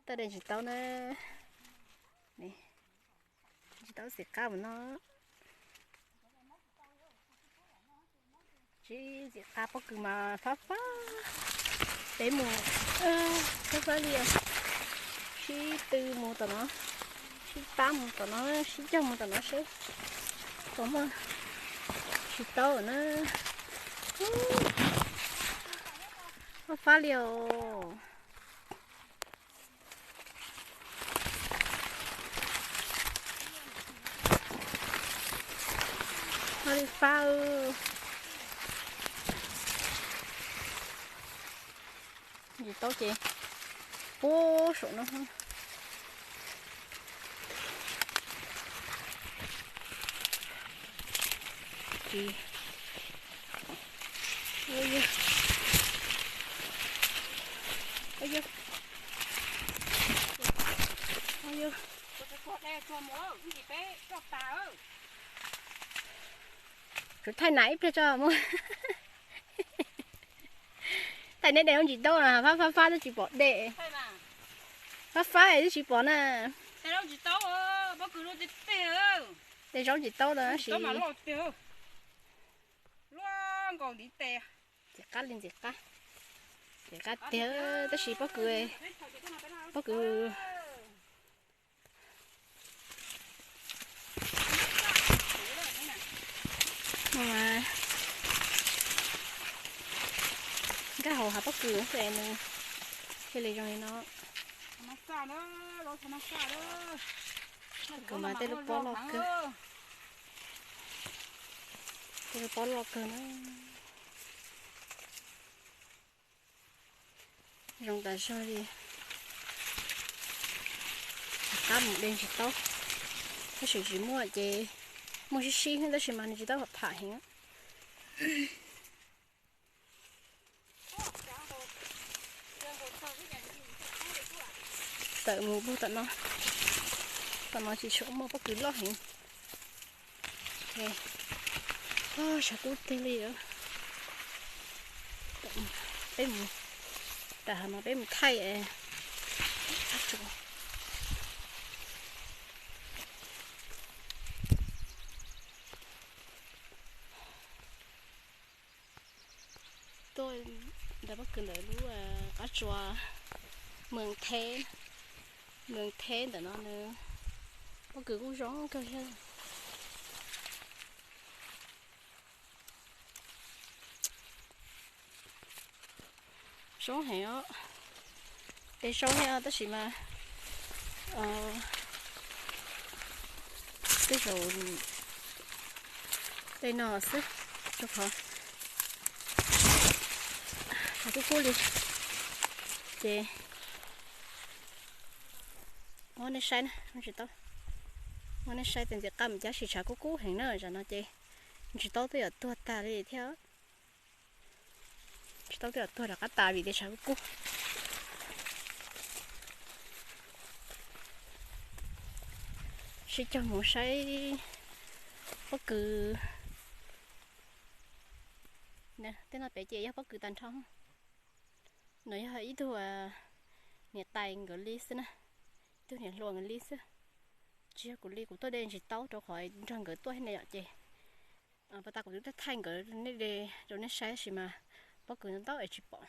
Toj de ntsis taub na. Ntsis taub txiv qab mus no. Tsis txiv qab pob kws mas fab fab. Peb mus fab fab li. Sib tw mus tom no, sib pab mus tom no, sib cog mus tom no seb puas muaj ntsis taub na. Fab fab li os. Fab li fab. Ntsis taub ces puag saum no. Kuv thaij nas ib pliag tso mus. Thaij neb de lub ntsis taub na, fab fab fab twb tsis pom de. Fab fab twb tsis pom na. De zaub ntsis taub na tab sis ntxim qab li ntxim qab. Ntxim qab tiag tab sis pob kws, pob kws nkag hauv hav pob kws xwb nws thiaj li zoo li no. Kws mas tej lub pob loj kawg. Tej lub pob loj kawg na. Zoo tas zog li. Rov qab mus de ntsis taub, tab sis tsis muaj ces muaj sib sib tab sis mas nws tsis tau pham heev. Tawm mus puag tom no, tom no tsis tshua muaj pob kws loj heev. Tshav kub tiag li. Peb mus, tam no peb mus thaij qab tsua. Tuaj nrog pob kws ntawm lub qab tsua Mws Theb, Mws Theb ntawm no nws pob kws kuj zoo kawg thiab. Zoo heev os. Tej zaub thiab tab sis mas tej zaum tej no xwb, rau qhov tshav kub kub li. Ces muab nej saib na, tsis tau, muab nej saib tes ntxim qab mus cab sis tshav kub kub heev na, tam no ces ntsis taub twb yuav tuag tag li thiab. Tsis tau twb yuav tuag rov qab tas vim tias tshav kub kub. Sib cog mus saib pob kws. Tej no pem ces yog pob kws tag nrho. No yog ib tug niam tais nkawd li xwb na, ib tug niam hluas nkawd li xwb. Tsis yog kuv li, kuv tuaj de ntsis taub rau qhov nrog nkawd tuaj thiab ne yom ces pas tas kuv twb thaij nkawd nej de rau nej saib tab sis mas pob kws ntau ntau es tsis pom.